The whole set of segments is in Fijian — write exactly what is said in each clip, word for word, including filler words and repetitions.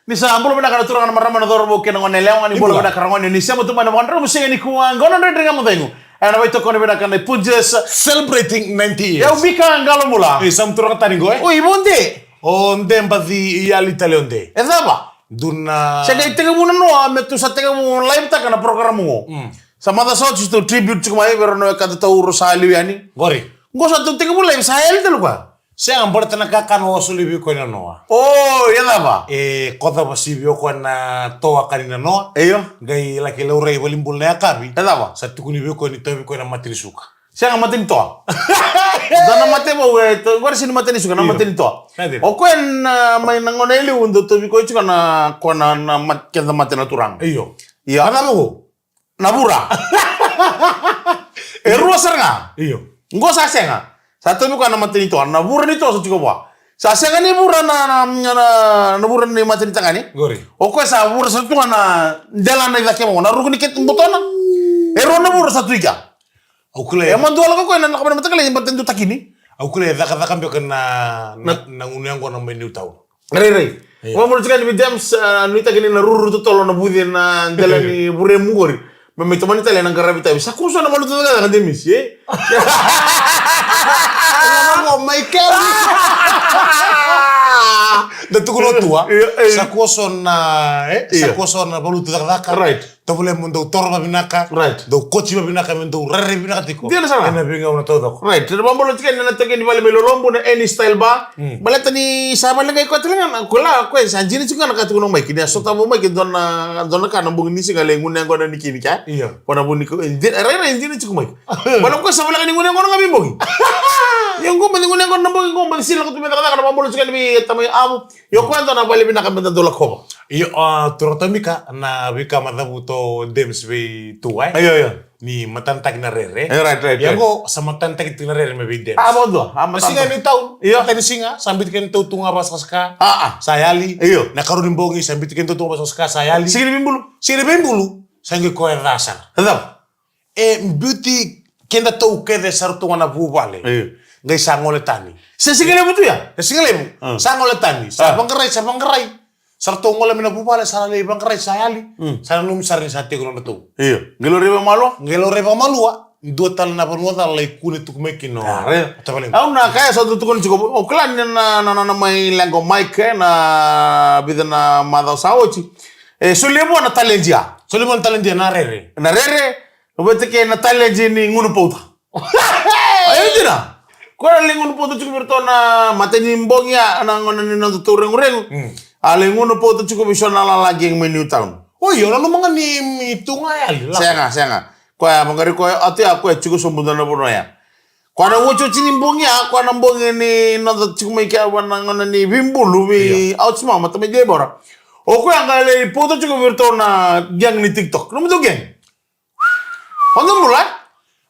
Ni sa bula vinaka na turaga, na marama, na cauravou kei na gone yalewa, ni bula vinaka na gone, ni sema tu mai na vakadrau mo sega ni kua, gauna dredre ga mo cegu. E na veitokoni vinaka na Punjas. Celebrating ninety years. Yau Mika Qalobula. E, sa mo turaga tani qo, e? Oi, vo de. O de baci i ali tale o de. E cava? Dua na. Sa qai tekivu na noa, me tu sa tekivu live taka na program qo. Mm. Sa maca sa oti sa tou tribute tiko mai vei rau na wekada tauro sa liu yani. Qori. Qo sa tou tekivu live sa yali tale koya. Sega, baleta na kakana au a soli vei koya na noa. O, ia cava? E, ko cava si vei koya na toa kani na noa. Io. Qai laki laurai valenibula na yakavi. E cava? Sa tukuni vei koya ni tauvi koya na mate ni suka. Sega, mate ni toa. Dua na mate vou, e, to, qori sega ni mate ni suka, na mate ni toa. Io. O koya na, mai na gauna e liu, dou tauvi koya tiko na, koya na, na mat-, keda mate na turaga. Io. Ia. Na cava qo? Na vura. E rua sara ga. Io. Qo sa sega. Sa tauvi koya na mate ni toa. Na vura ni toa sa tiko vua. Sa sega ni vura na, na, na, na vura ni mate ni tagane. Qori. O koya sa vura sa tu ga na delana i cake vaqo. Na ruku ni kete botona. E rua na vura sa tu i kea. Au kila e. E madua lako koya na, na kabana matakala, e mate dua takini. Au kila e cakacaka beka na, na, na gunu yaqona mai Newtown. Rairai. Io. Mo, mo tiko ni vei James, ah, nuitaki ni na ruru totolo na vuce na dela ni vuremu qori. Me mai tomani tale na qaravi tavi. Sa kuso na valuta cakacaka James, e? Mo mai keli. Da tukuna tu a. Io, e. Sa kuso na, e? Sa kuso na valuta cakacaka. Right. Tovolea mo dou toro vavinaka. Right. Dou koci vavinaka, me dou rairai vinaka tiko. Dina sara. Ena veigauna taucoko. Right. Ena vabolo tiko ena tagi ni vale mai Lolobu na Any Style Bar. Mm. Baleta ni sa vale qai koya tale ga na koya la, koya sa jini tiko ga na ka tiko na Mike. Ni a sota mo Mike, dua na, dua na ka na bogi ni siga le gunu yaqona ni kini kea. Io. Kona vuni ko, e, di-, rairai jini tiko Mike. Bala koya sa vale ga ni gunu yaqona ga vei bogi. Io, qo baci gunu yaqona na bogi, qo baci sila ko tu me cakacaka na vabolo tiko ena vei tamai avu. Io, koya dua na vale vinaka me da dau lakova. Io, a, turaga Tomika, na veika ma cavuta o Dems vei Tua, e? Io, io. Ni matanataki na rere. E, right, right, right. Ia qo, sa matanataki tiko na rere mai vei Dems. A, vakadua. A, na siga ni tau. Io. Matai ni siga, sa biuti kena tau tu ga vasakasaka. A, a. Sa yali. Io. Na karua ni bogi, sa biuti kena tau tu ga vasakasaka, sa yali. Siga ni veibulu. Siga ni veibulu. Sa qai koya ca sara. E cava? E biuti keda tou kece sa ratou ga na vuvale. Io. Qai sa gole tani. Se siga levu tu ya? Se siga levu. Mm. Sa gole tani. Sa vaqarai, sa vaqarai. Sa ratou gole mai na vuvale, sa lai vaqarai, sa yali. Mm. Sa nanumi sara ni sa tiko na nodratou. Io. Qai laurai vakamalua? Qai laurai vakamalua. Dua tale na vanua cala lai kune tu mai kina o Tavalequ. Au na kaya sa tu tukuni tiko. O kila ni na, na, na, na mai leqa o Mike, e, na vica na macawa sa oti. E, solia vua na taledi ya. Solia vua na taledi ya, na rere. Na rere. Vata kei na taledi ni gunu pauta. Io dina. Koya lai gunu pauta tiko vei iratou na matai ni bogi ya, na gauna ni noda tou reguregu. Mm. A lai gunu pauta tiko vei so na lala gang mai Newtown. Oi, o nanuma ga ni, ni tu ga yali, la. Sega, sega. Koya vaqari koya, atu ya koya tiko sobu dua na vanua ya. Koya na otioti ni bogi ya, koya na bogi ni noda tiko mai kea vua na gauna ni veibulu vei Ouch Mama, tamai Debora. O koya qai lai pauta tiko vei iratou na gang ni TikTok. Nomutou gang? Vakadomobula, e?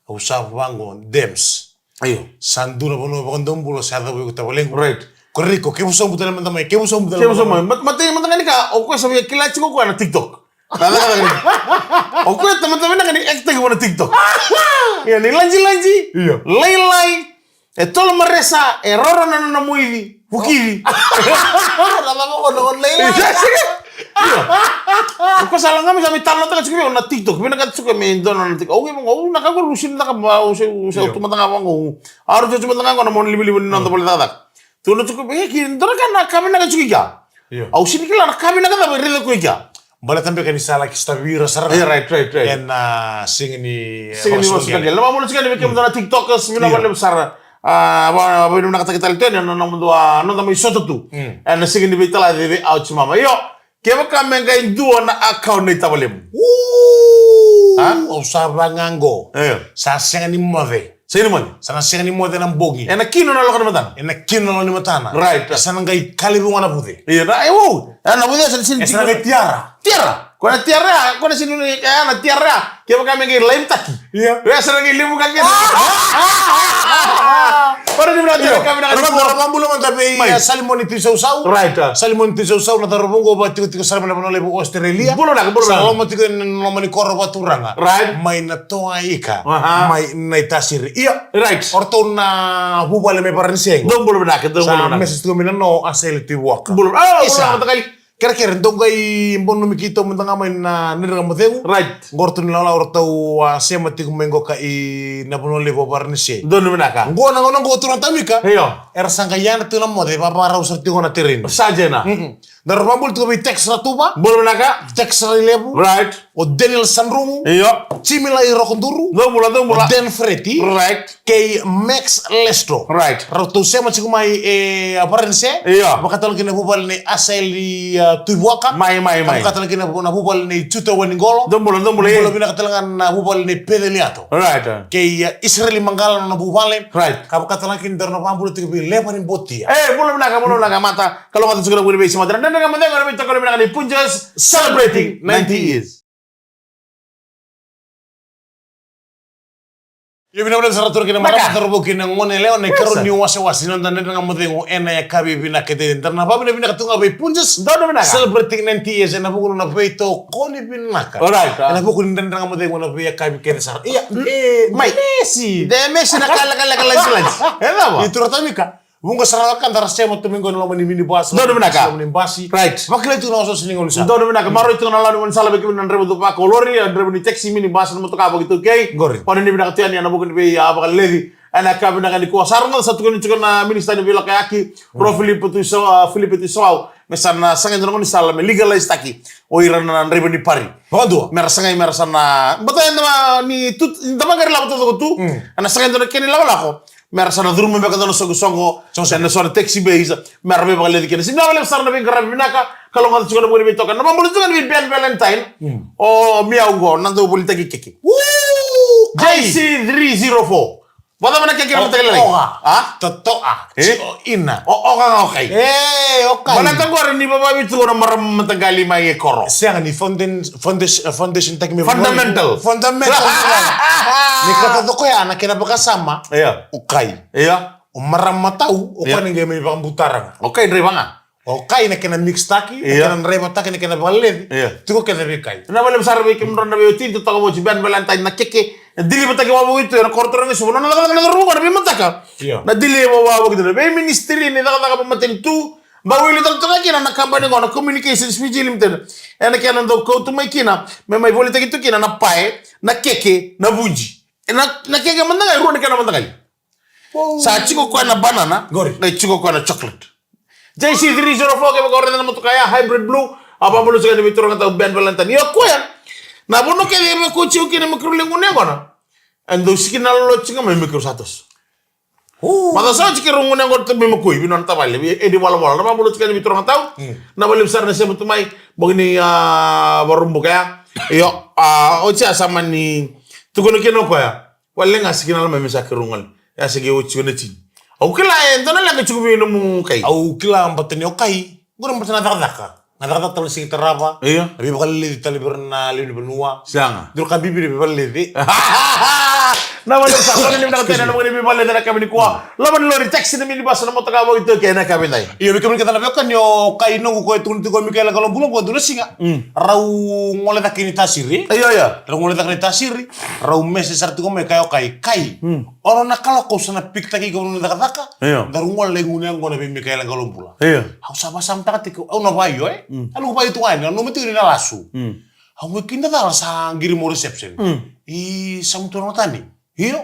Au sa vaqo, Dems. Io. Sa dua na vanua vakadomobula sa yacovi iko Tavalequ. Right. Ko riko, kevu sobu tale mada mai, kevu sobu tale mada mai. Kevu sobu mai. Mat-, matai mada ga ni ka, o koya sa via kila tiko koya na TikTok. Na cakacaka ni. O koya tamata vinaka ni act-taki vua na TikTok. Ia, ni lajilaji. Io. Lailai. E tolo maresa, e roro na nona moici, vukici. Na cava ko na lailai. Io. Ko sa lagami sa mai talanoataka tiko vei au na TikTok, vinakata tiko me dua na TikTok. Au vaqo, au na ka ko lusi na caka ba, au se, au se tu mada ga vaqo. Au tu mada ga na mona livaliva ni noda vale cakacaka. Tu na tiko, e, ki dua na ka na ka vinaka tiko i kea. Io. Au sini kila na ka vinaka cava e raica ko i kea. Baleta beka ni sa laki sotavi ira sara. E, right, right, right. Ena siga ni, siga ni Vasu Qele. Na vakamoce tiko yani vei kemudou na TikTokers, vinaka vakalevu sara. A, va, va, vinakataki tale tu yani na nomudou, a, noda mai sota tu. Mm. Ena siga ni veitalaci vei Ouch Mama. Io, kevaka me qai dua na account nei Tavalevu. Uu, a? Au sa vaqo. Io. Sa sega ni moce. Sega ni moce. Sa na sega ni moce na bogi. Ena kino na loko ni matana. Ena kino na loko ni matana. Right. Sa na qai kalivu ga na vuce. Io, na, e, wow. E, na vuce sa na sini. E, sa na qai tiara. Tiara. Ko na tiara, ko na sini, e, na tiara. Kevaka me qai live-taki. Io. E, sa na qai levu ka kina. Ora ni mera tiara, ka mera tiara. Ora, ora, bula mada vei, e, Salimoni Tisausau. Right, a. Salimoni Tisausau, na cauravou qo vakatikotiko sara mai na vanua levu Australia. Bula na, bula na. Sa loma tiko ena loma ni koro vakaturaga. Right. Mai na Toa Ika, aha, mai Naitasiri. Ia. Right. O ratou na vuvale mai Varanise qo. Dou bula vinaka, dou bula vinaka. Sa message tiko mai na no a sele tu i vuaka. Bula, a, isa. Bula vinaka, takali. Kerekere, dou qai bokoci keitou mada ga mai na Dredre Ga Mo Cegu. Right. Qo ratou ni lawalawa ratou a sema tiko mai qo ka i na vanua levu o Varanise. Donu vinaka. Qo na gauna qo turaga tamika. Io. Era sa qai yadra tiko na moce, vavarau sara tiko na tereni. Sa dina. Mm-mm. Daru vakabula tiko vei Tex Ratuva. Bula vinaka. Tex Railevu. Right. O Daniel Sanrumu. Io. Jimmy Lai Rokoduru. Dou bula, dou bula. O Dan Freti. Right. Kei Max Lestro. Right. Ratou sema tiko mai e a Varanise. Io. Vakatalega kina vuvale nei Asaeli, a, Tuivuaka. Mai, mai, mai. Vakatalega kina na vuvale nei Juta Waniqolo. Dou bula, dou bula. Bula vinaka talega na vuvale nei Peceliato. Right. Kei, a, Israeli Maqala na vuvale. Right. Ka vakatalega kina daru na vakabula tiko vei Leva ni Botia. E, bula vinaka, bula vinaka, mata. Kalougata tiko na vuni vei sema tara. Dredre Ga Mo Cegu, na veitokoni vinaka ni Punjas celebrating ninety years. Io, vinaka, vinaka sara tu kina marama, taro vou kina gone yalewa na ikarua ni wasewase ni noda Dredre Ga Mo Cegu ena yakavi vinaka kece. Daru na vakavinavinaka tu ga vei Punjas. Donu vinaka. Celebrating ninety years ena vuku ni nona veitokoni vinaka. Alright, ah. Ena vuku ni Dredre Ga Mo Cegu ena veiyakavi kece sara. Ia, e, mai. Mesi. De mesi na kalekaleka latilati. E cava? I turaga tamika. Vuqa sara ga ka daru sema tu mai qo ena loma ni minibus. Donu vinaka. Loma ni basi. Right. Vakilai tu na osooso ni gaunisala. Donu vinaka. Maroroi tu na loma ni gaunisala vei kemuni na draiva cakacaka, o lori, a draiva ni taxi, minibus, na motoka vakaitaukei. Qori. Vakavinavinaka tu yani ena vuku ni vei, a, vakaleleci. Ena yakavi vinaka nikua. Sa rogoca, sa tukuni tiko na minisita ni veilakoyaki, Rua Filipe Tui Sau, a, Filipe Tui Sau. Me sa na sagai dua na gaunisala me legalize taki o ira na draiva ni pari. Vakadua. Mera sagai, mera sa na, bata eda ma ni tu, da vaqari lako taucoko tu. Mm. Ena sagai dua na kena ilakolako. Mera sa na curuma beka dua na soqosoqo, soqosoqo, ena so na taxi base, mera veivakaleci kina. Sega ni vakalevu sara na veiqaravi vinaka, kalougata tiko na vuni veitokani. Na vakabula tiko ni vei Ben Valentine. Mm. O Miau qo, na dau volitaki keke. Woo! Kai. J C three zero four. Vakacava na keke na mataka lailai? Oka. A? Totoa. E? Tio ina. O, oka ga o Kai. E, o Kai. Baleta qori ni vakavitu na marama mataqali mai e koro. Sega ni foundation, foundation, foundation taki me fundamental. Fundamental. Ni ka taucoko ya na kena vakasama. Ia. O Kai. Ia. O marama matau, o Kai na qai mai vakabutaraga. O Kai draiva ga. O Kai na kena mix taki, na kena draiva taki, na kena vakaleci. Ia. Tiko kece vei Kai. Na vakalevu sara vei kemudrau na veiwatini, totoka vou Ben Valentine na keke. Na deliver taki wavoki tu, ena koro turaga e Suva, na cakacaka na cauravou qo na veimataka. Ia. Na deliver wavoki tu, na veiministry ni cakacaka vakamatanitu. Ba wili tale toka kina na kabani qo na Communications Fiji Limited. Ena kena dau kauta mai kina, me mai volitaki tu kina na pae, na keke, na vuji. Na, na keke mada ga e rua na kena mada ga. Sa tiko koya na banana, qori, qai tiko koya na chocolate. J C three zero four, kevaka o raica na motoka ya, hybrid blue, a vakabula tiko yani vei turaga tau Ben Valentine. Ia o koya, na vanua kece e vakaoti au kina me keirau lai gunu yaqona. E dau sikina lolo tiko ga mai me keirau sa toso. Macawa sa oti keirau gunu yaqona tu mai Makoi, vei nona tavale, vei Edi Walawala. Na vakabula tiko yani vei turaga tau, na vakalevu sara na sema tu mai, bogi ni, a, Vakaraubuka ya. Io, a, oti ya sa mani tukuna kina o koya. Wale ga sikina lala mai me sa keirau gole. Ya sa qai oti tiko na tini. Au kila e dua na leqa tiko vei nomu Kai. Au kila bata ni o Kai. Qori bata na cakacaka. Na cakacaka tale na sega ni tarava. Io. Na veivakaleleci tale vei ira na lewe ni vanua. Sega. Dua ka bibi na veivakaleleci. Na vale sa kona ni vinaka tena na vale veivakaleleci na yakavi nikua. Loma ni lori, taxi, na minibus, na motoka vakaitaukei na yakavi dai. Io, vei kemuni kece na veiwekani, o Kai noqu koya e tukuna tiko o Mikaela Kalobula qo dua na siga. Mm. Rau gole cake ni tasiri. Io, io. Rau gole cake ni tasiri. Rau message sara tiko mai, kaya o Kai, Kai. Mm. O rau na kaloko au sa na pick taki iko na cakacaka. Io. Daru gole lai gunu yaqona vei Mikaela Kalobula. Io. Au sa vasamataka tiko, au na vaio, e? Mm. Au na vaio tu ga yani, au nanuma tiko ni na lasu. Mm. Au qai kidacala sa qiri mo reception. Mm. I sa mutu na tani. Io.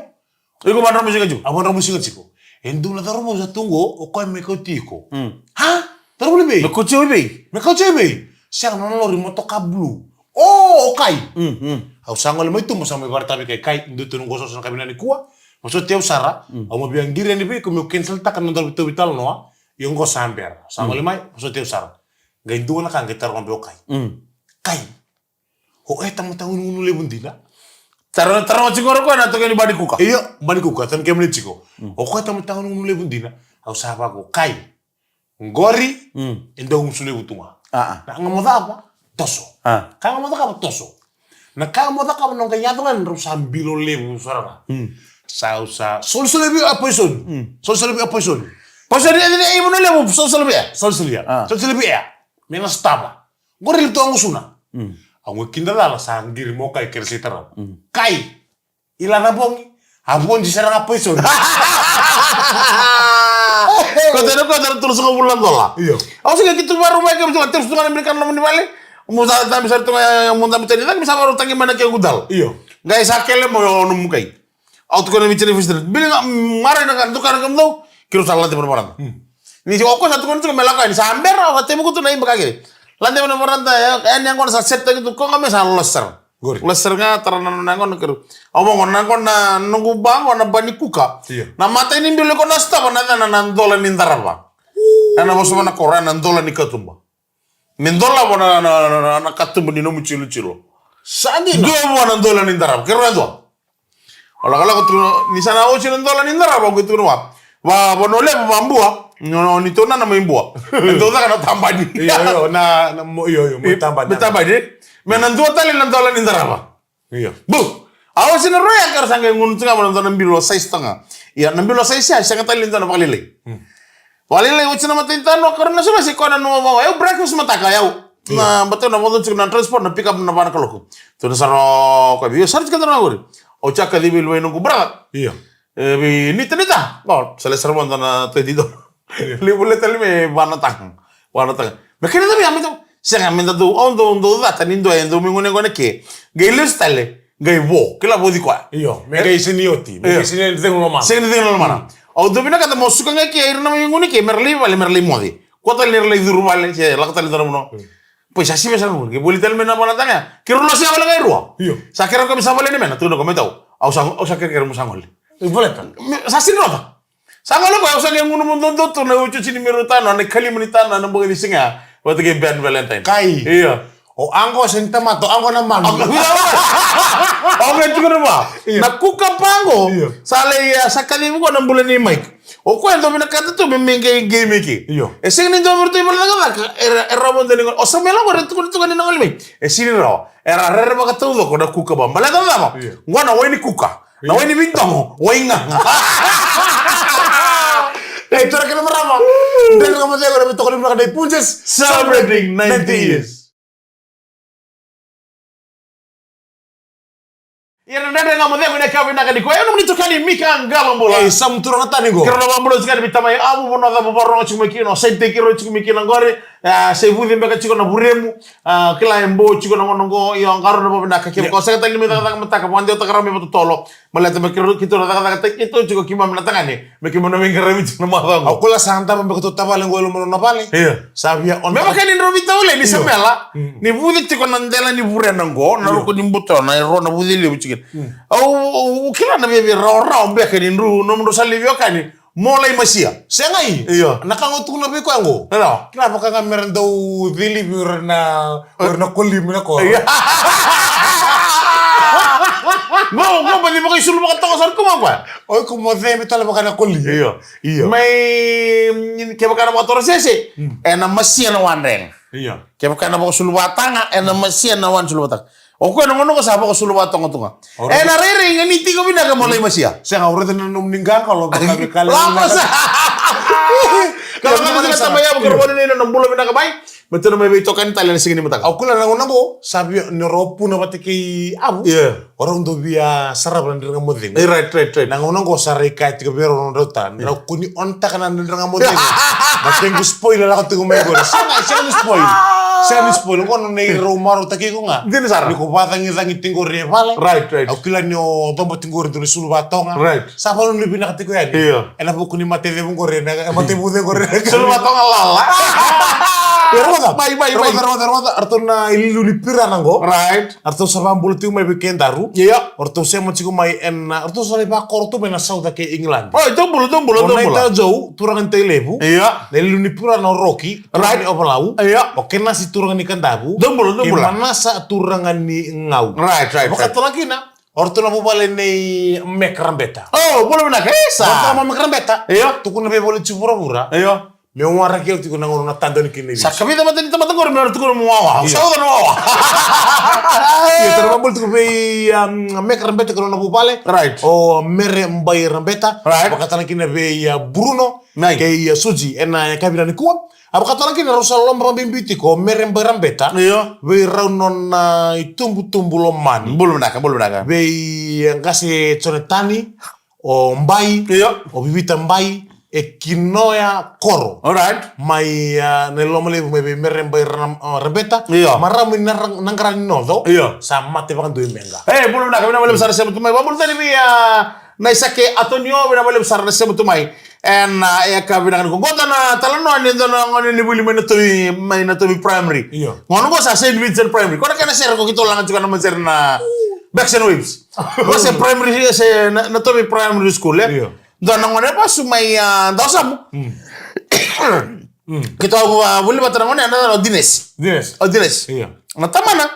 Iko vadra musiga tiko. A vadra musiga tiko. E dua na cauravou sa tu qo, o koya me kauti iko. Mm. Ha? Cauravou i vei? Me kauti au i vei? Me kauti au i vei? Sega, na nona lori motoka blue. O, o Kai. Mm, mm. Au sa gole mai tuba, sa mai vakaraitaka vei Kai, Kai, dua tu na qo soso na yakavi nikua. Vosoti au sara. Mm. Au mai via qiri yani vei iko meu cancel taka na noda tauvi talanoa. Io qo sa bera. Sa gole mai, vosoti au sara. Qai dua na ka qai taroga vei o Kai. Mm. Kai. O e tamata gunugunu levu dina. Taro, taro tiko o koya na toka ni bani kuka. Io, bani kuka, tani kemuni tiko. Mm. O koya tamata gunugunu levu dina. Au sa vako Kai. Qori, mm, e dau gusu levu tu ga. Ah, ah. Na ka ga mo cakava, toso. Ah. Ka ga mo cakava, toso. Na ka ga mo cakava, na qai yaco ga na drau sa bilo levu sara ga. Mm. Sa, au sa, solisoli vei a poison. Mm. Solisoli vei a poison. Poison, e, e, e, e, levu, solisoli vei a. Solisoli vei a. Ah. Solisoli vei a. Me na stava. Qori li tu a gusuna. Mm. Au qai kidacala sa qiri mo Kai kere sai tarava. Mm. Kai. Ila na bogi. A bogi sara ga poison. Ko tena ko tena tolu saka vula dola. Io. Au sika ki tu varu mai ke mutu teru tu ga na Amerikana na mani vale. Mu sa tambi sa tu ga mu tambi tani tani sa varu tangi mai na ke gudal. Io. Gai sa kele mo no mukai. Au tu ko na vitina fistri. Bili ga mara na ka duka na ka mudou. Kiro sa late mo na varanda. Ni si oko sa tu ko na tu me lako ni sa bera au sa temi kutu na imba ka kere. Late mo na varanda ya ni angona sa set taki tu ko ga me sa losar. Gori. Lasar ga tara na nona yago na keru. Au vaqo na yago na noqu ba qo na ba ni kuka. Io. Na matai ni bilo ko na stava na cana na dola ni darava. Ena vosova na koro ena dola ni katuba. Me dola vo na, na, na, na, na katuba ni nomu cilocilo. Sa dina. Dua vo na dola ni darava. Keru e dua. O lakolako tu ni sa na oci na dola ni darava ko tu na wa. Va, va no levu va bua. No, no, ni tou nana mai bua. E dou caka na tabani. Io, io, na, na mo, io, io, mo tabani. Me tabani. Me na dua tale na dola ni darava. Io. Bu. Au sina roya kara sa qai gunu tu ga mo na dua na bilo saisi toga. Ia, na bilo saisi ya, sega tale ni dua na vakalailai. Vakalailai oti na matai tano, kara na sura se koya na nua vau. Eu breakfast mataka, eu. Io. Na batau na vodo tiko na transport, na pick up na vana kaloko. Tu na saro, koya, io, saro tiko na gori. Au caka di vil vai noqu brother. Io. E, vi nita, nita. Bom, sa le sara vou na twenty dola. Io. Levu le tale me vanataka. Vanataka. Me kena da via me da. Sega me da dou, au dou, dou cata ni dou, e dou me gone gone ke. Qai lesu tale, qai vo. Kila voci koya. Io, me qai seni oti. Me qai seni cegu lomana. Seni cegu lomana. Au dou vinakata mo suka ga ke, ira na me gone ke, mera lai vale, mera lai moce. Ko tale nera lai curu vale, se lako tale dua na vanua. Poi sa siva sa rua, ke voli tale me na vanataka ya. Ke rua se vale qai rua. Io. Sa kera ko me sa vale ni me na, tu na ko me tau. Au sa, au sa kera kera mo sa gole. Voleta. Sa sini rota. Sa gole ko, au sa ke gunu mo dodo tu na ucu sini me rota na, na kalima ni tana, na boga ni siga. Vata ke Ben Valentine. Kai. Io. O ango se ni tamata, o ango na manu. Au me tuku na va. Io. Na kuka pango. Io. Sa le ia, sa kalimu ko na bula ni Mike. O koya e dau vinakata tu me me qai, qai miki. Io. E sega ni dua vei iratou i valacakacaka, era, era rawa dua ni gole. O Samuela qori e tukuni, tukuni na gole mai. E sega ni rawa. Era rerevaka taucoko na kuka ba. Baleta na cava? Io. Qo na wai ni kuka. Na wai ni vidogo, wai gaga. Ei, tora kena marama. Dredre Ga Mo Cegu, na veitokoni vinaka na Punjas. Celebrating ninety years. Ia na Dredre Ga Mo Cegu ena yakavi vinaka nikua. Ia nomuni itokani Mika Qalobula. Ei, sa mu turaga tani qo. Keirau na vakabula tiko yani vei tamai Avu, vanua cava vakarorogo tiko mai kina, o Saiteki rau tiko mai kina qori. A, se vuce beka tiko na vuremu. A, kila e bo tiko na gauna qo, io, qarauna vakavinaka. Kevaka o sega tale ni mai cakacaka mataka, vakadewataka rawa mai vakatotolo. Baleta me keirau, keitou na cakacakataki keitou tiko keimami na tagane. Me keimami na veiqaravi tiko na macawa qo. Au kila sa dava beka tou tavale qo e loma nona vale. Io. Sa via on. Me vaka ni drau veitavaleni, io, Samuela. Mm. Ni vuce tiko na dela ni vurena qo, na, io, ruku ni butona, e rua na vuce levu tiko. Mm. Au, au, au kila na veiveiraorao beka ni dru, nomudrau sa lai veiwekani. Mo lai masia. Segai. Io. Na ka ga au tukuna vei koya qo. Io. Kila vaka ga mera dau cilivi ira na, ira na koli mai na koro. Io. Qo, qo baci vakaisulu vakatoka sara tu ga koya. O iko mo cemi tale vaka na koli. Io. Io. Mai, kevaka na vakatorocese. Mm. Ena masia na wadrega. Io. Kevaka na vakasulu vataga, ena masia na wa ni sulu vataga. O koya na gauna qo sa vakasulu vatoga tu ga. Ena rairai ga ni tiko vinaka mo lai masia. Sega, au raica na nomuni qaqalo vaka me kale. Lako sa. Ka vaka me tiko tamai Avu, ka rau vani na bula vinaka mai. Me tena mai veitokani tale ena siga ni mataka. Au kila na gauna qo sa via ni rau puna vata kei Avu. Io. O rau dau via sarava na Dredre Ga Mo Cegu. E, right, right, right. Na gauna qo sa rai kaya tiko vei rau na nodrau ta. Drau kua ni ontaka na Dredre Ga Mo Cegu. Na kequ spoil lako tiko mai qori. Sega, sega ni spoil. Sega ni spoil. Qo na neirau marautaki iko ga. Dina sara. Ni ko vacagicagi tiko qori e vale. Right, right. Au kila ni o coba tiko qori dua na sulu vatoga. Right. Sa vanua ni vinaka tiko yani. Io. Ena vuku ni mate cevu qori, ena, e mate vuce qori. Sulu vatoga lala. Io, rogoca. Mai, mai, mai. Rogoca, rogoca, rogoca. Ratou na iliuliu ni piranaqo. Right. Ratou sa vakabula tiko mai vei kedaru. Io. Ratou sema tiko mai ena, ratou sa lai vakoro tu mai na South kei England. Oi, dou bula, dou bula, dou bula. O Naita Joe, turaga ni Tailevu. Io. Na iliuliu ni piranaqo o Roki, turaga ni Ovalau. Io. O Kenasi, turaga ni Kadavu. Dou bula, dou bula. Kei Manasa, turaga ni Gau. Right, right, right. Vakatala kina. O ratou na vuvale nei Mek Rabeta. O, bula vinaka, e sa. Vata mo Mek Rabeta. Io. Tukuna vei Vole Tsi Vuravura. Io. Me waraki au tiko na gauna na tadoni kina i Viti. Sa kavica mata ni tamata qori me ra tukuna mo wawa. Io. Sa uca na wawa. Io, tara vabula tiko vei, um, Mek Rabeta kei na nona vuvale. Right. O Mere Bai Rabeta. Right. Vakatala kina vei, uh, Bruno. Nai. Kei, uh, Suji. Ena, uh, yakavi nikua. A vakatala kina rau sa loma vabibi tiko o Mere Bai Rabeta. Io. Vei rau nona itubutubu lomani. Bula vinaka, bula vinaka. Vei, e, qase Jonatani, o Bai, io, o Vivita Bai, e Kinoya Koro. Alright. Mai, ah, na loma levu mai vei Mereba i Rana-, ah, Rebeta. Io. Maramu i Nara-, Naqara ni Noco. Io. Sa mate vakadua i Meqa. E, bula vinaka, vinaka vakalevu sara na sema tu mai. Vakabula tale vei, ah, na Isake Atonio, vinaka vakalevu sara na sema tu mai. Ena, ah, yakavi vinaka nikua. Qo dua na talanoa ni dua na gone ni vuli mai Natovi, mai Natovi Primary. Io. Gone qo sa Saint Vincent Primary. Ko na kena sere ko keitou laga tiko na matasere na Backs and Waves. Ko se primary, se na, Natovi Primary School, e? Io. Dua na gone vasu mai, ah, Dawasamu. Mm. Mm. Keitou a vuli vata na gone, na yacana o Dines. Dines. O Dines. Io. Na tamana,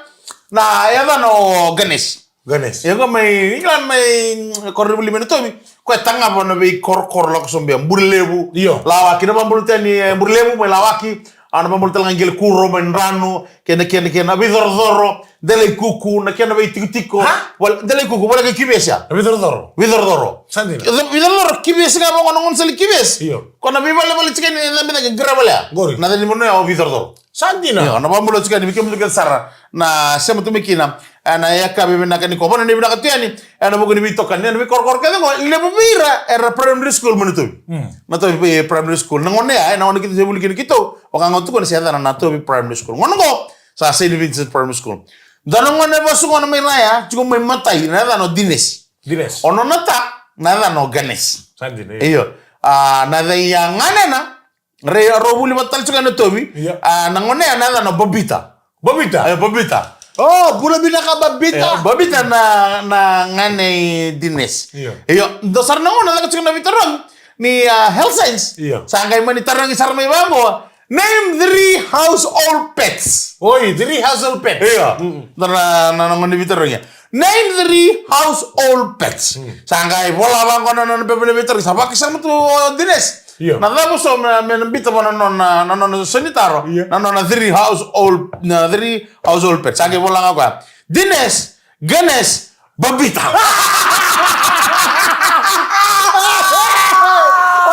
na yacana o Ganes. Ganes. Ia qo mai, ni kila mai, mm, koro ni vuli mai Natovi. Ko e tagava na veikorokoro lako sobu ya, Burelevu. Io. Lawaki, na vabula tani, e, Burelevu, mai Lawaki. A na vabula tale ga Qele Kuro, mai Drano, kei na, kei na, kei na Veicorocoro, Delaikuku, na kena veitikotiko. Ha? Val-, Delaikuku, voleka i Kivesi ya. Veicorocoro. Veicorocoro. Sa dina. Veicorocoro, Kivesi ga vaqo, na gone sala i Kivesi. Io. Ko na veivalevale tiko ni, na mena ke qara vale ya. Qori. Na cani mano ya o Veicorocoro. Sa dina. Io, na vabula tiko ni, vei kemudou kece sara na sema tu mai kina. Ena yakavi vinaka nikua, vanuinui vinaka tu yani, ena vuku ni veitokani, ena veikorokoro kece qo, levu vei ira era primary school mai Natovi. Mm. Natovi, eh, primary school. Na gone ya, ena gone keitou se vuli kina keitou, vaka ga tukuna se yacana Natovi Primary School. Gone qo, sa Saint Vincent Primary School. Dua na gone vasu gona mai Raya, tiko mai matai, na yacana o Dines. Dines. O nona ta, na yacana o Ganes. Sa dina, io. Io. Ah, na yaca i ganena, Rei, rau vuli vata tale tiko na Natovi. Io. Ah, na gone ya na yacana o Babita. Babita? E, Babita. Oh, bula vinaka Babita. E, Babita na, na gane i Dines. Io. Io, dua sara na gauna caka tiko na veitarogi ni, ah, health science. Io. Sa qai mani tarogi sara mai vaqo. Name three household pets. Oi, three household pets. Io. Mm-mm. Dua na, na, na gone veitarogi. Name three household pets. Hmm. Sa qai vola vaqo na nona pepa ni veitarogi. Sa vakasama tu o Dines. Io. Na cava so me, me na bita vua na nona, na nona sonitaro. Io. Na nona three household, na three household pets. Sa qai vola ga o koya. Dines, Ganes, Babita.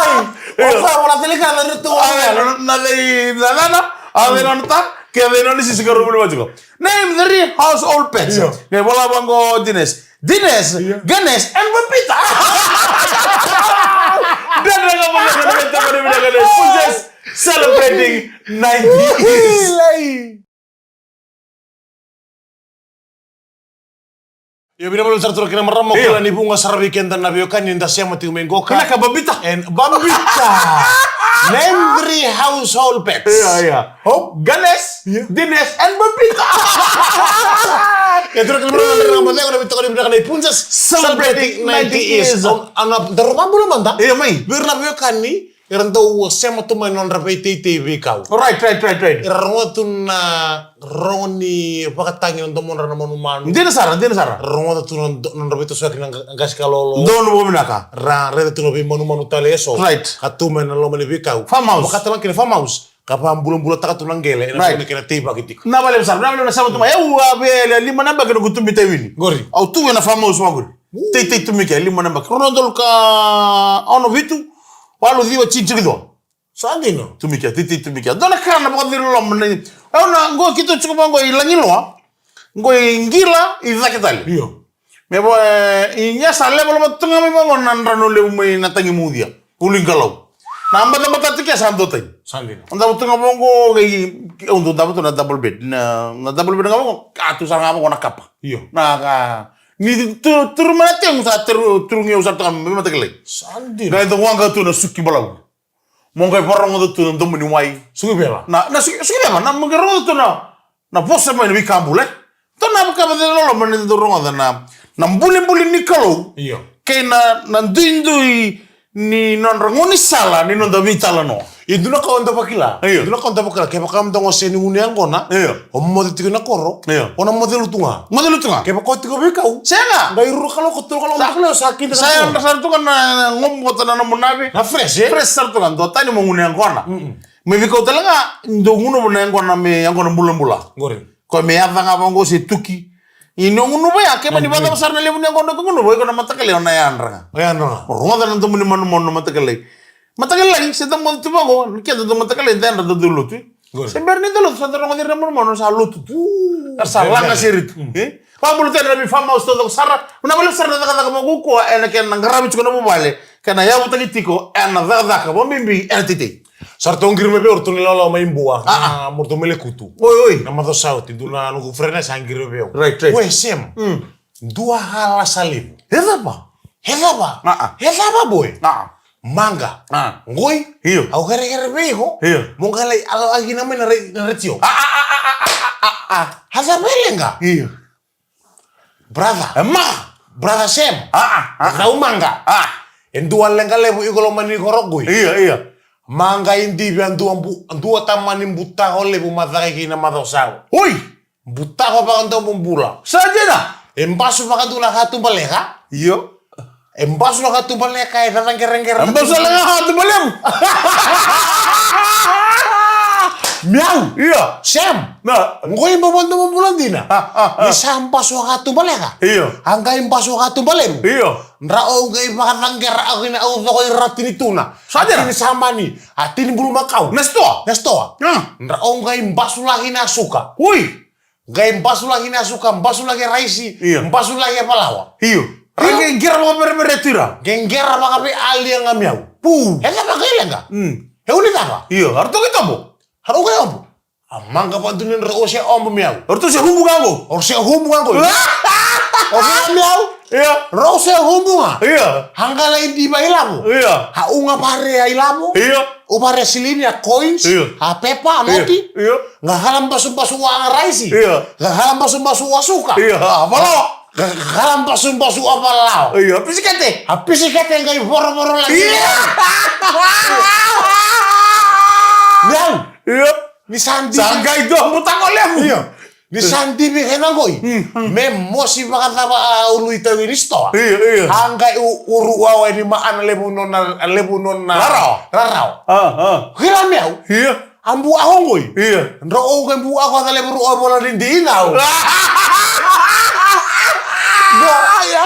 Oi. Io. O sa vola tale ka na ritu. A, na, na, na, na, na, na, a, na, na, na, ke na, na, ni sisi ka rau vuli vata tiko. Name three household pets. Io. Qai vola vaqo o Dines. Dines, io. Ganes, and Babita. Dredre ga mo, dredre ga mo, dredre ga mo. Princess celebrating ninety years. Lai. Io, vinaka vakalevu sara turaga kei na marama, io, kila ni vuqa sara vei keda na veiwekani da sema tiko mai qo ka. Vinaka Babita. And Babita. Name three household pets. Io, io. Hope. Ganes, io. Dines, and Babita. E turaga kei na marama, na marama, na marama, na marama, na Princess celebrating ninety years. Au na, daru vabula mada. Io, mai. Vei ira na veiwekani era dau sema tu mai na nodra veiteitei veikau. Right, right, right, right. Era rogoca tu na rogo ni vakatagi na domodra na manumanu. Dina sara, dina sara. Rogoca tu na do-, nodra veitosoyaki na qa-, qase ka lolo. Donu vakavinaka. Ra raica tu na veimanumanu tale eso. Right. Ka tu mai na loma ni veikau. Farmhouse. Vakatala kina farmhouse. Ka vakabulabulataka tu na qele, ena, right, kena teivaki tiko. Na vale sara, na vale na sema tu mai. Au a vei lima na yabaki noqu tubi taiwili. Qori. Au tu ena farmhouse vaqori. Teitei tu mai ke, lima na yabaki. Rua na udolu ka ono vitu, walu ciwa, ciwa, ciwa. Sa dina. Tu mai ke, teitei tu mai ke. Dua na ka na vakaciri loma na. Au na, qo keitou tiko vaqo i Lagiloa. Qo i qila, i cake tale. Io. Me vo, e, i ya sa levaleva tu ga mai vaqo na drano levu mai na tagi mucia. Ulu i Qalau. Na batabata tiko ya sa dua tani. Sa dina. Au davo tu ga vaqo, qai, au dau davo tu na double bed. Na, na double bed ga vaqo, ka tu sara ga vaqo na kapa. Io. Na ka, ni tu, turu mai na tegu sa turu, turu gi au sara tu ga mai matakilai. Sa dina. Qai dau waqa tu na suki balavu. Mo qai varogoca tu na domo ni wai. Suki veva? Na, na suki, suki veva, na mo qai rogoca tu na, na vosa mai na veika bula, e. Dua na ka vakacalololoma ni dau rogoca na, na bulibuli ni Kalou. Io. Kei na, na duidui ni nodra gaunisala ni noda veitalanoa. E dua na ka o da vakila. Io. E dua na ka o da vakila. Kevaka mada ga o sega ni gunu yaqona. Io. O moce tiko na koro. Io. O na moce lutu ga. Moce lutu ga. Kevaka o tiko veikau. Sega. Qai rua kaloko, tolu kaloko, sa, sa kida sa yadra sara tu ga na, na gomu vata na nomu nave. Na fresh, e? Fresh sara tu ga, dua tani mo gunu yaqona. Mm-mm. Me veikau tale ga, dau gunuva na yaqona me yaqona bulabula. Qori. Koya me yaca ga vaqo se tuki. Ia ni o gunuva ya, ke mani, mm, vakacava sara na levu ni yaqona o gunuva, o iko na mataqali o na yadra ga. O yadra ga. O rogoca na domo ni manumanu na mataqali. Mataqali lagi, se da moce tu vaqo, ni keda dau mataqali, da yadra da dau lotu. Qori. Se bera ni da lotu, sa da rogoca ira na manumanu sa lotu tu. Uu, era sa laga sere tu. Mm. E? Vakabula tale na vei farmhouse taucoko sara, na vale sara na cakacaka vakaukauwa, ena kena qaravi tiko na vuvale. Ka na yavutaki tiko ena cakacaka vakabibi ena teitei. Sa ratou qiri mai vei au ratou na ilawalawa mai Bua. Ah, ah. Na, mo ratou mai Lekutu. Oi, oi. Na macawa sa oti, dua na noqu friend sa qiri mai vei au. Right, right. We Sam. Mm. Dua a lasa levu. E cava? E cava? Ah, ah. E cava boy? Ah, ah. Maqa. Ah. Qoi. Io. Au kerekere vei iko. Io. Mo qai lai alo a kina mai na re-, na retio. Ah, ah, ah. A cava e leqa? Io. Brother. E maqa. Brother Sam. Ah, ah, ah. Cau maqa. Ah. E dua leqa levu iko loma ni koro qoi. Io, io. Maqa i divi a dua bu-, dua tamani butako levu ma caka kina macawa sa oti. Oi! Butako vakadomobula. Sa dina? E basu vakadua na katuba leqa. Io. E basu na katuba leqa, e cacaqeraqera. E basu na katuba levu. Miau. Io. Sam. Na. Qoi ba vakadomobula dina. Ah, ah, ah. Ni sa basu a katuba leqa. Io. A qai basu a katuba levu. Io. Drau qai vakacaqera au kina au coko i ra tini tuna. Sa dina? A tini samani. A tini bulumakau. Na sitoa? Na sitoa. Ah. Drau qai basu laki na suka. Ui. Qai basu laki na suka, basu laki raisi, io, basu laki falawa. Io. Ra qai qera vakaverevere tu ira. Qai qera vakaveialiaga Miau. Pu. E cava qai leqa? Mm. E uni cava? Io, a ratou qai tobo. A ratou qai obo. A maqa vakadua ni drau se obo Miau. A ratou se hubu ga qo. O se hubu ga qo. O se Miau. Io. Rau se hubu ga. Io. A qai lai diva i lavo. Io. A uga vare a i lavo. Io. U vare silini a coins. Io. A pepa, a noti. Io. Qa kala basubasu a raisi. Io. Qa kala basubasu a suka. Io. A falawa. Qa kala basubasu a falawa. Io. Pisikete. A pisikete qai vorovoro laki. Io. Miau. Io. Ni sa divi. Sa qai dua butako levu. Io. Ni sa divi kena qoi. Mm, mm. Me mosi vakacava a ulu i taui ni sitoa. Io, io. A qai u-, uru wawa ni maana levu nona, levu nona. Rarawa. Rarawa. Ah, ah. Kila Miau. Io. A buako qoi. Io. Drau qai buako a calevu rua vola ni dinau. Io.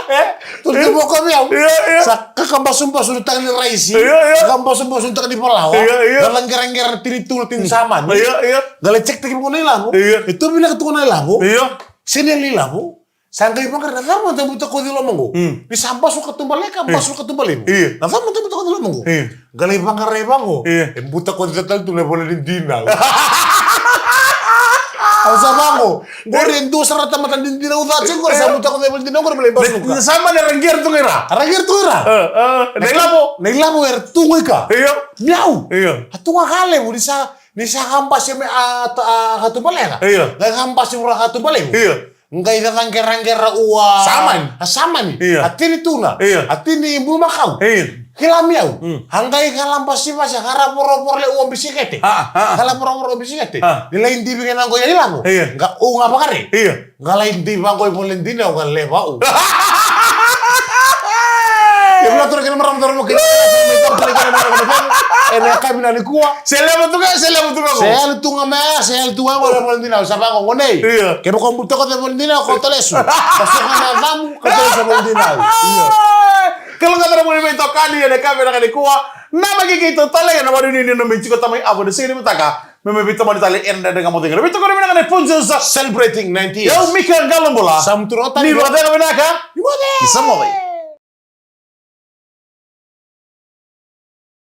Eh? Tolu tu voko Miau. Io, io. Sa kakabasubasu ni taka ni raisi. Io, io. Kakabasubasu ni taka ni falawa. Io, io. Cacaqeraqera tini tuna tini samani. Io, io. Qai lai check taki vaqo na ilavo. Io. E tu vinaka tu na ilavo. Io. Sega ni ilavo. Sa qai vaqara na cava mada butakoci loma qo. Mm. Ni sa basu katuba leqa, io, basu katuba levu. Io. Na cava mada butakoci loma qo. Io. Qai lai vaqara i vaqo. Io. E butakoci tale tu na vola ni dinau. Au sa vaqo. Qori e dua sara tamata ni dinau ca tiko qori sa butakoci vola ni dinau qori me lai basuka. Ni sa mani ra qera tu ga i ra. Ra qera tu ga i ra. Ah, ah. Na ilavo. Na ilavo era tu ga i ka. Io. Miau. Io. A tu ga ka levu ni sa, ni sa kabasi me a, a, a katuba leqa. Io. Qai kabasi vura katuba levu. Io. Qai cacaqeraqera ua. Samani. A samani. Io. A tini tuna. Io. A tini bulumakau. Io. Kila Miau. Mm. A qai kala basibasi, kala vorovoro le ua bisikete. Ah, ah, ah. Kala vorovoro bisikete. Ah. Ni lai divi kena qo i lavo. Io. Qa uga vakare. Io. Qa lai divi vaqo i vola ni dinau qa leva u. Ia, vinaka turaga kei na marama, turaga kei na marama, turaga kei na marama, ena yakavi nikua. Se leva tu ga, se leva tu ga qo. Se yali tu ga mai, se yali tu ga qo, vola ni dinau, sa vaqo, gone. Io. Kevaka o butakoca vola ni dinau, kauta lesu. Ka soka na yacamu, kauta lesu vola ni dinau. Io. Kalougata na nomuni veitokani ena yakavi vinaka nikua. Na makiki totale, ena vakanuinui ni nomuni tiko tamai avo ni siga ni mataka. Me mai veitomani tale ena dredre ga mo cegu. Na veitokani vinaka na Punjas. Celebrating ninety years. Au Mika Qalobula. Sa mutura tale. Ni vakacegu vinaka. Ni moce. Ni sa moce.